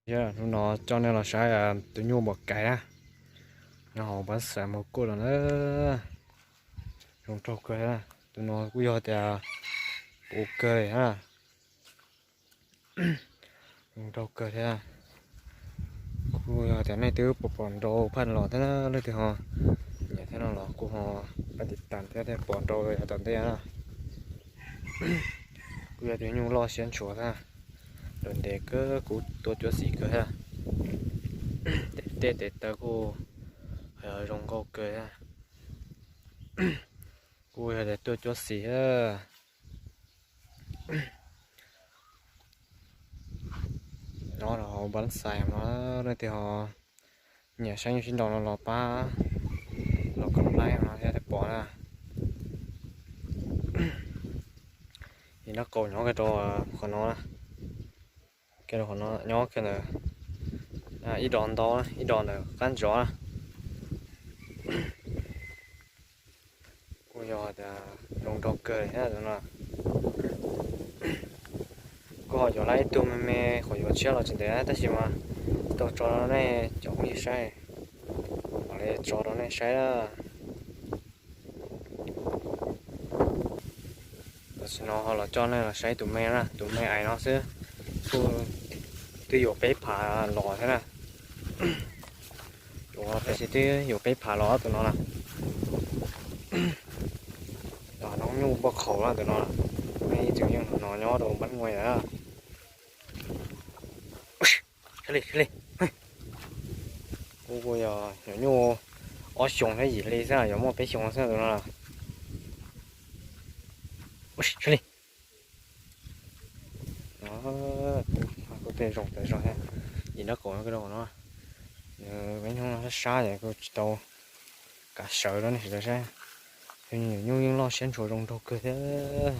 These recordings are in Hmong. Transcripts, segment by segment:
Hnub no coj nej los saib tus nyuj npam kais na, nyob hauv npab xais mus kuj los na, zoo nraug kawg. Tus no kuj yog tias puv kawg li na, zoo nraug kawg thiab. Kuj yog tias nej twb pom pom nrau phaj los thiab, leej twg ho nyiam thiab no los kuj ho pab tiv tas thiab thiaj pom nrau yav tom ntej na. Kuj yog tus nyuj loj siab ntshua thiab, ntev kawg, kuv tua cuab xim kawg thiab. Tej tes taw kuj zoo nkauj kawg thiab. Kuj yog tias tua cuab xim thiab. Nyob rau hauv npab xais no, leej twg ho nyiam saib nyuj sib nraus no los pab los comment no thiab thiaj pom na. Ib nab qaum nyob kiag rau qhov no, kiag rau qhov no nyob kiag ntawm ib dos ntau, ib dos ntawm qab ntsov na. Kuj yog tias zoo nraug kawg thiab tus no. Kuj ho yuav lawm ib tug me me, qhov yuav tshiab los tsis ntev tab sis mas tau tso rau nej cov phooj ywg saib, mam li tso rau nej saib na. Tam sim no ho los coj nej los saib tus me na, tus me ais no xwb, kuj twb yuav peb phav los thiab na. Tus no tab sis twb yuav peb phav los tus no na. Los noob nyuj npoj qhaus na tus no, nej ib txwm yeej hnov nyob rau npab nguai na. Kuj yog nyuam nyuj ob xyoos thiab yim hli xwb, yuav muaj peb xyoos xwb tus no. Kuj tej zoo tas zog thiab. Ib nab qaum no, peb hnub no sab sab es kuj tsis tau kav sawv rau nej sawv daws saib. Nyuam nyuj yeej loj siab ntshua zoo nraug kawg thiab.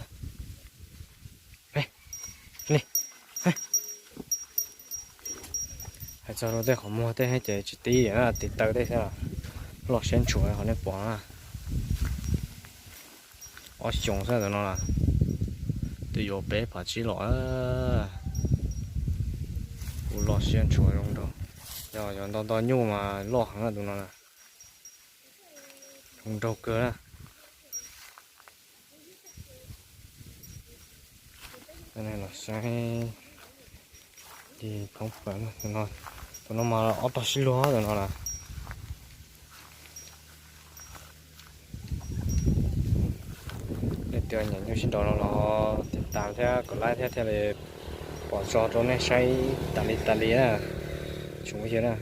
Hais txog rau tej qhov muag tej ces tsis tib, tes taw tej xwb, loj siab ntshua qhov nej pom na. Ob xyoos xwb tus no, twb yuav peb phav tsib los. Kuj loj siab ntshua zoo nraug, yog yuav nto nto nyuj mas loj heev tus no na. Zoo nraug kawg na. Los saib li thoob plaws, tus no mas ob tog sib luag tus no na. Leej twg nyiam nyuj sib nraus no los tiv tas thiab kom like thiab thiaj li pom tso rau nej saib tas li tas li na. Tsoom phooj ywg na,